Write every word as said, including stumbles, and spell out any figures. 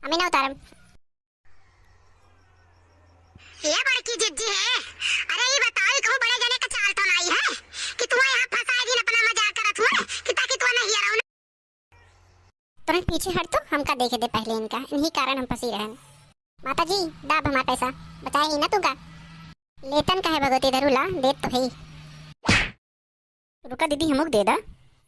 हमें ना उतारम। ये बड़की जिज्जी है। अरे, ये बताओ, ये कहूँ बड़े जने का चाल तो नाई है कि तुम्हें यहाँ फंसाए दिन अपना मजाक करत हुए कि ताकि तू नहीं रहो। तुरंत पीछे हट तो, हमका देखे दे पहले इनका, इन्हीं कारण हम फंसी रहन। माता जी, दाब हमार पैसा, बचाए ही ना तुमका। लेतन का है भगवती धरुला, देत तो है। रुका दीदी, हमक दे दा।